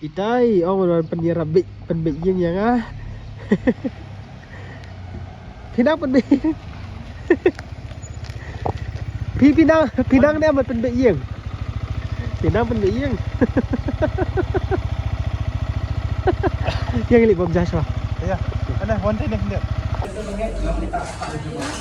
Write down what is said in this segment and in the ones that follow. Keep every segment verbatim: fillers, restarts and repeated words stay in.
Itai, ong wan pynïarap beit, pynbeit ïing ïa nga. Phi nang pynbeit ïing. Phi, phi nang, phi nang ne wan pynbeit ïing. Phi nang pynbeit ïing. Ïa ngi leit bam Joshua. Ïa. Ana, wan te ne khyndiat.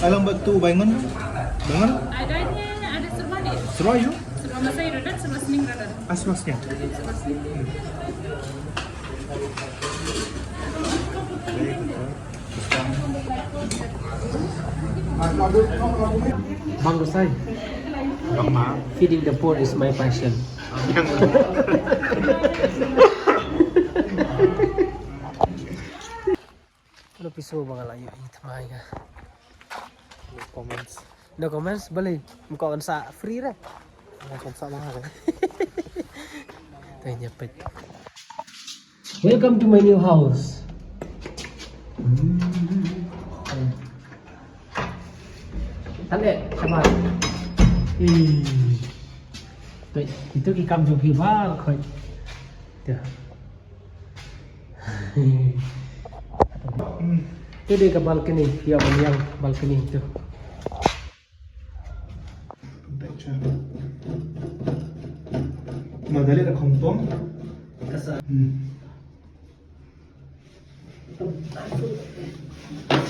Alang batu baingan. Baingan. Ada ni, ada serba ni. Serba ïu. Serba masai radan, serba sening radan. Aswas nya. Bang Gusai. Bang Ma. Feeding the poor is my passion. Halo piso bang ala yu ing tmai ka. No comments. No comments, bali. Mko kan sa free re. Mko kan sa mahal re. Tanya pet. Welcome to my new house. Tande, sabar. Ih. Tu, itu ki kam jong ki bar khoi. Tu. Tu dei ka balcony, ïa ban ïang balcony tu. Madali da khongtong. Kasa. Hmm.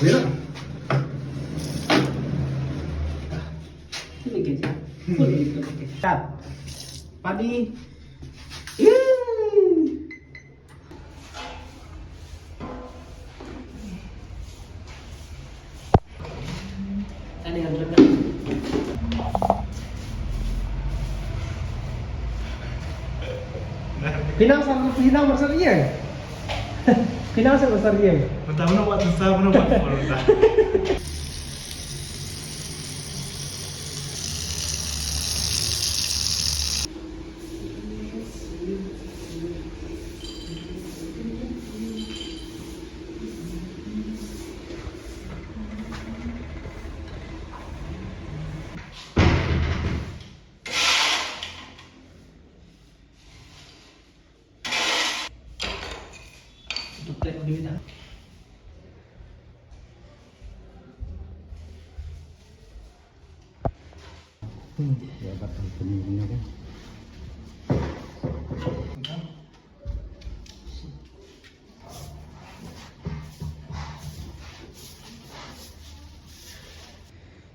Mira. Start. Padi. Phi nang sa, phi nang sa ïing. Phi nang sa ïing. Mata mana buat susah, mana buat susah.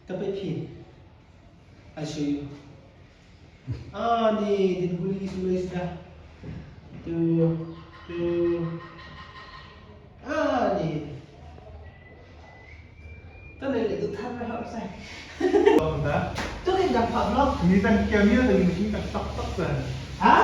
Tapi phi, I show you. Ani, din guli ki sulai sida. Tu, tu. Ani. Tane le tu thar na hap sai. Bang ta. Tu kan dapat blok. Ni tan kiam ya, tadi mesti tak tak tak kan. Ha?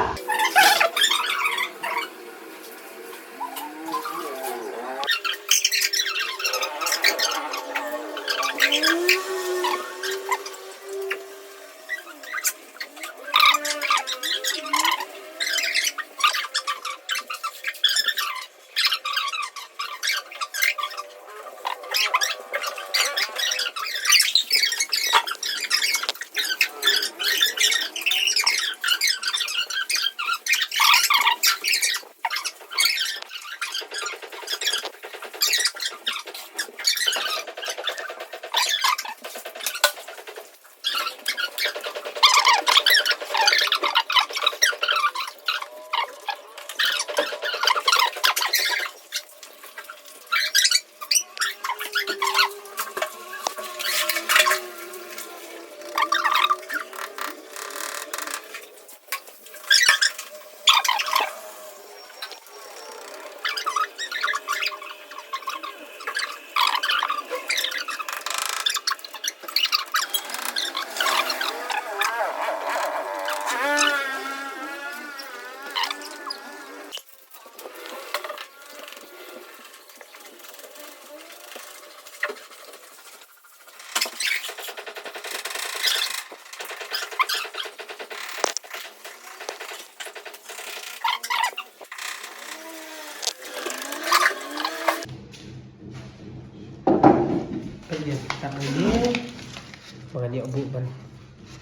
Peit ïa kata ngan ïoh ban,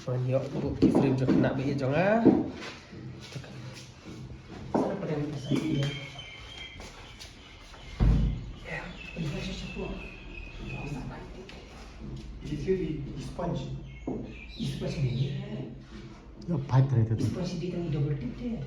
ban ïoh buh ki frame jong kane ba ïa jong nga. Sa pdeng, It's really spongy. Spongy. Yo, pait rehta tu. Spongy, dia double tip dia.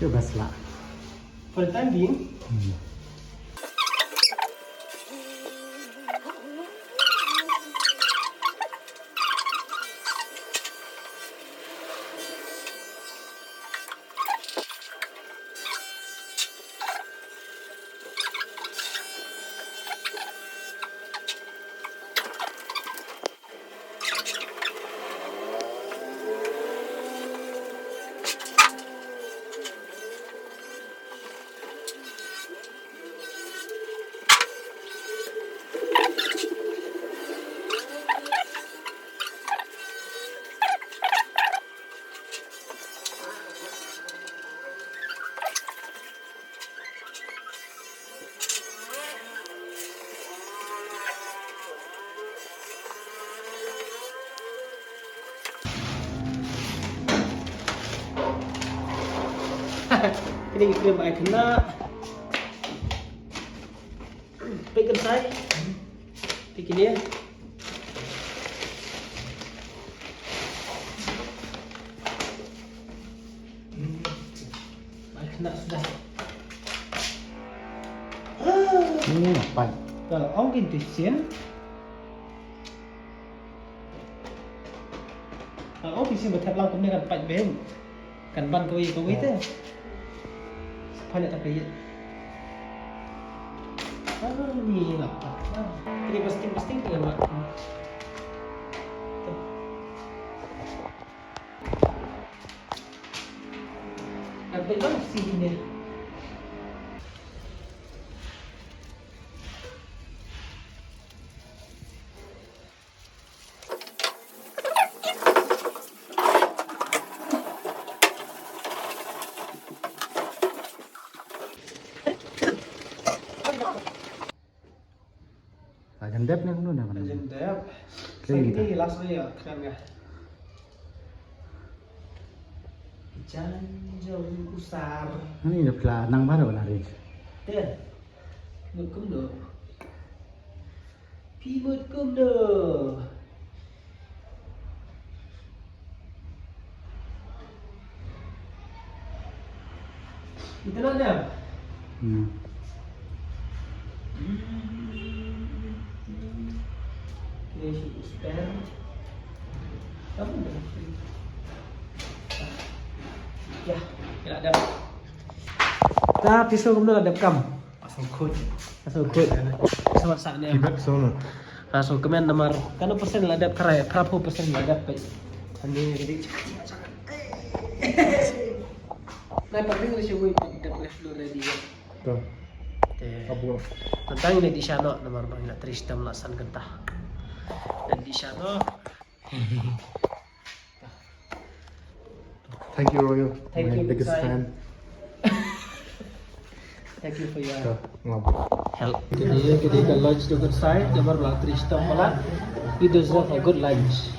Yo, best lah. For the time being. Hmm. Kine ki trei ba ai khynnah. Peit kan sai. Peit kine. Ba ai khynnah suda. Ni nampak. Ka la ong ki tu sien. Ka la ong ki sien ba thep lang kumne kan pait beiñ. Kan ban kawei kawei te. Sa phan ïa ta ka ïit. Ah, ni la pat. Ah. Kine ba sting ba sting te ngan wad. Kan peit lang sien ne. Ka jan dep ne kumno ne? Ka jan dep. Sa kine last ne ïa kren ga. Jan jong u sar. Ani da pla nang baroh na ri. Te. Mut kumno. Phi mut kumno. Ito na na. Hmm. Ini si spare. Kamu dah. Ya, kira dah. Tapi so kumno la dep kam. Asal kut. Asal kut. Sama sa ne. Kibet sono. Asal kemen namar. Kano persen la dep krai, phra phew persen la dep peit. Ani jadi. Nai paling ni shui dep left lo ready ya. To. Te. Abu. Tang ine dih sha noh namar ba ngi la trei shitom la san kynta. Ngan dih sha noh. Thank you, Royal. Thank you, my biggest fan. Thank you for your help. Kane, kane ka lunch jong Kynsai, namar ba la trei shitom palat. You deserve a good lunch.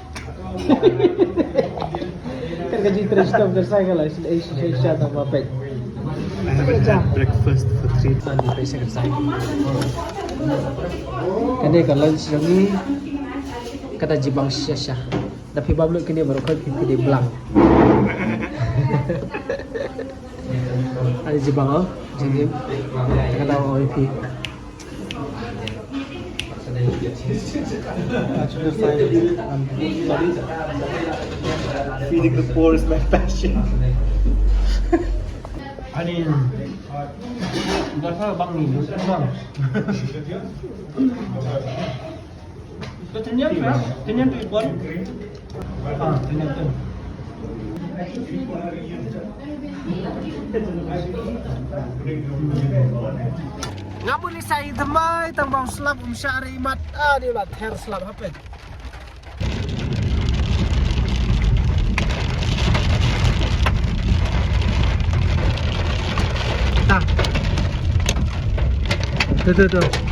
Kane ka jingtrei shitom Kynsai ka la shisha, shisha tang ba peit. I haven't had breakfast for three days. Kane ka lunch jong ngi. Kata jibang shisha. Da phi bam lut kine baroh khoit phi phi dei blang. Ani jibang oh, jingim. Ka dang oi phi. Feeding the poor is my passion. Ani, nda sa bang ni, bang. Ka tynniang ka, tynniang tu i pon. Ah, tynniang tu. Nga mut i sa i thymmai tang ba u slap um shah re i mat. Ah, ni la ther slap hapet. Ta. Tu, tu, tu.